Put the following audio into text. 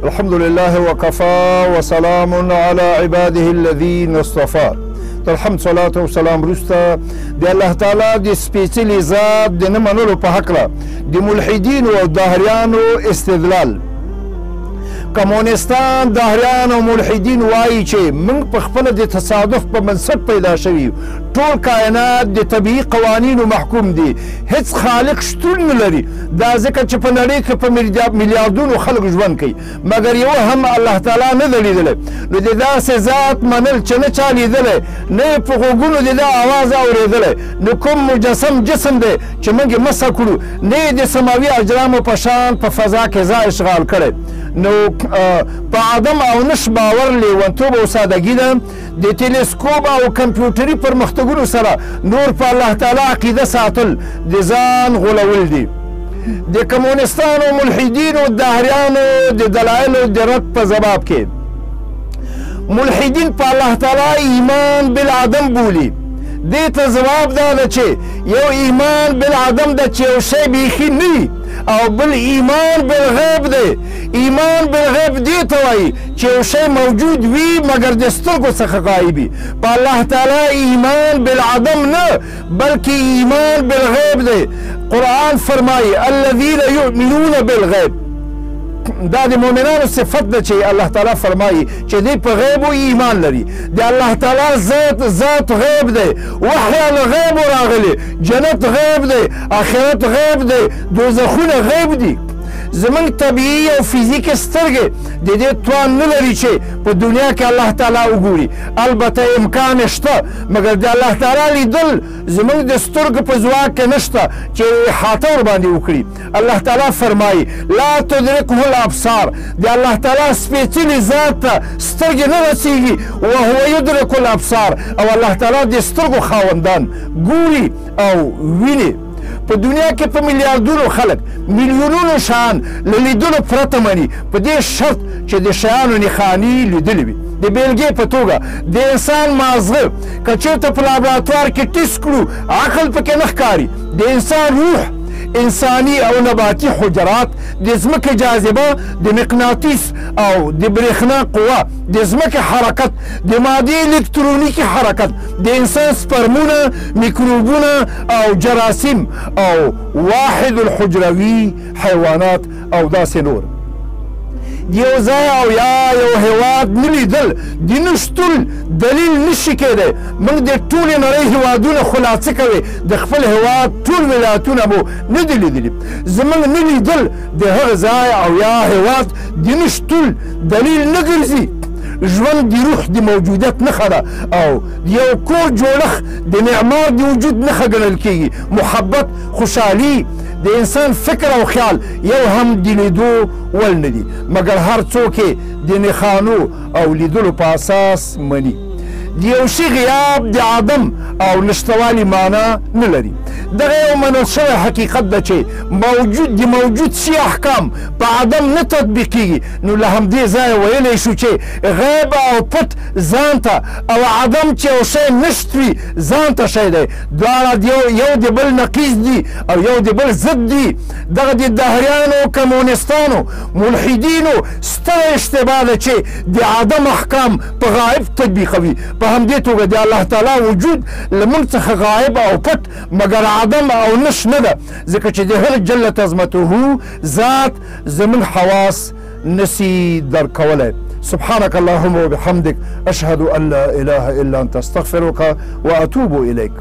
الحمد لله وكفى وسلام على عباده الذين اصطفى. تر حمد صلاة او سلام وروسته د الله تعالی د سپېڅلي ذات د نه منلو په هکله د ملحدینو او دهریانو استدلال. کمونستان، دهریان او ملحدین وایي چې موږ په خپله د تصادف په بنسټ پیدا شوي یو، ټول کائنات د طبیعي قوانینو محکوم دي، هیڅ خالق شتون نه لري. دا ځکه چې په نړۍ کې په میلیاردونو خلک ژوند کوي، مګر یو هم الله تعالی نه دی لیدلی. نو د داسې ذات منل چې نه چا لیدلی، نه یې په غوږونو د ده اواز اورېدلی، نو کوم مجسم جسم دی چې موږ یې مسح کړو، نه یې د سماوي اجرامو په شان په فضا کې ځای اشغال کړی. نو په عدم او نش باور لیونتوب او سادګي ده. د تلسکوب او کمپیوټري پرمختګونو سره نور په الله تعالی عقیده ساتل د ځان غولول دي. د کمونستانو، ملحدینو، دهریانو د دلایلو د رد په ځواب کې ملحدین په الله تعالی ایمان بالعدم بولي. دې ته ځواب دا ده چې یو ایمان بالعدم ده چې یو شی بیخي نه وي، او بل ایمان بالغیب دی. ایمان بالغیب دې ته وایي چې یو شی موجود وي مګر د سترګو څخه غایب وي. په الله تعالی ایمان بالعدم نه، بلکې ایمان بالغیب دی. قرآن فرمایي الذین یؤمنون بالغیب. دا د مؤمنانو صفت ده چې الله تعالی فرمایي چې دوی په غیبو ایمان لري. د الله تعالی ذات غیب دی، وحی له غیبو راغلی، جنت غیب دی، آخرت غیب دی، دوزخونه غیب دي. زمونږ طبیعي او فزیکي سترګې د دې توان نه لري چې په دنیا کې الله تعالی وګوري. البته امکان شته، مګر د الله تعالی لیدل زمونږ د سترګو په ځواک کې نشته چې احاطه ورباندې وکړي. الله تعالی فرمایي لا تدرکه الابصار. د الله تعالی سپېڅلي ذات ته سترګې نه رسیږي، وهو یدرک الابصار. او الله تعالی د سترګو خاوندان ګوري او ویني. په دنیا کې په میلیاردونو خلک میلیونونو شیان له لیدلو پرته مني، په دې شرط چې د شیانو نښانې لیدلې وي. د بېلګې په توګه د انسان مازغه که چېرته په لابراتوار کې ټیسټ کړو، عقل پکې نه ښکاري. د انسان روح، انساني او نباتي حجرات، د ځمکې جاذبه، د مقناطیس او د برېښنا قوه، د ځمکې حرکت، د مادې الکترونیکي حرکت، د انسان سپرمونه، میکروبونه او جراثیم او واحد الحجروي حیوانات او داسې نور. یو ځای او یا یو هیواد نه لیدل د نشتون دلیل نشي کېدی. موږ د ټولې نړۍ هیوادونه خو لا څه کوې، د خپل هیواد ټول ولایتونه مو نه دي لیدلي. زموږ نه لیدل د هغه ځای او یا هیواد د نشتون دلیل نه ګرځي. ژوند د روح د موجودیت نښه ده، او یو کور جوړښت د معمار د وجود نښه ګڼل کېږي. محبت، خوشحالي، د انسان فکر او خیال یو هم د لیدو وړ نه دي، مګر هر څوک یې د نښانو او لیدلو په اساس مني. د یو شي غیاب د عدم او نشتوالي معنا نه لري. دغه یو منل شوی حقیقت ده چې موجود د موجود شي احکام په عدم نه تطبیقیږي. نو له همدې ځایه ویلی شو چې غیب او پټ ځان ته او عدم چې یو شی نشت وي ځان ته شی دی، دواړه یو د بل نقیض دي او یو د بل ضد دي. دغه د دهریانو، کمونستانو، ملحدینو ستره اشتباه ده چې د عدم احکام په غایب تطبیقوي. په همدې توګه د الله تعالی وجود له موږ څخه غایب او پټ، مګر عدم او نش نه ده، ځکه چې د هغه جل عظمته ذات زموږ حواس نسي درک کولی. سبحانك اللهم وبحمدك، أشهد أن لا إله إلا أنت، أستغفرك وأتوب إليك.